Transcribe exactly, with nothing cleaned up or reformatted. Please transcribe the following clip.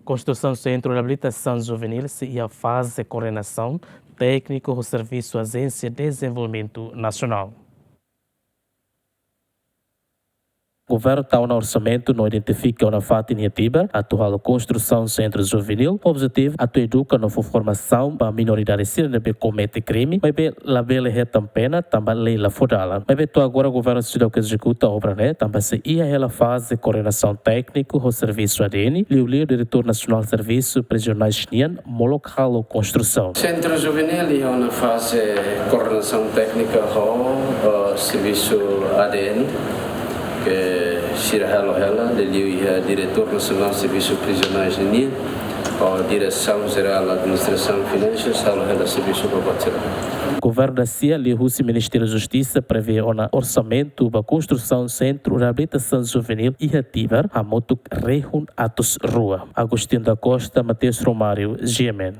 Konstrusaun Sentru Reabilitasaun Juvenil sei iha faze koordenasaun tékniku ho servisu Ajénsia Dezenvolvimentu Nasionál. Governu tau ona orsamentu no identifika ona fatin iha Tibar atu halo konstrusaun sentru juvenil, objetivu atu eduka no fó formasaun ba minoridade sira ne'ebé komete krime, maibé labele hetan pena tanba lei la fó dalan. Maibé to'o agora governu seidauk ezekuta obra ne'e, tanba sei iha hela faze koordenasaun tékniku ho servisu A D N, liuliu Diretór Nasionál Servisu Prizionais nian molok halo konstrusaun. Sentru Juvenil iha ona faze koordenasaun téknika ho, eh, servisu A D N, ke sira halo hela, liuliu iha Diretór Nasionál Servisu Prizionais nian, ho Diresaun Jerál Administrasaun Finansas halo hela servisu ba buat sira. Governu dasia liuhusi Ministériu Justisa prevee ona orsamentu ba konstrusaun Sentru Reabilitasaun Juvenil iha Tibar hamutuk rihun atus rua. Agostinho da Costa, Mateus Romário, G M N.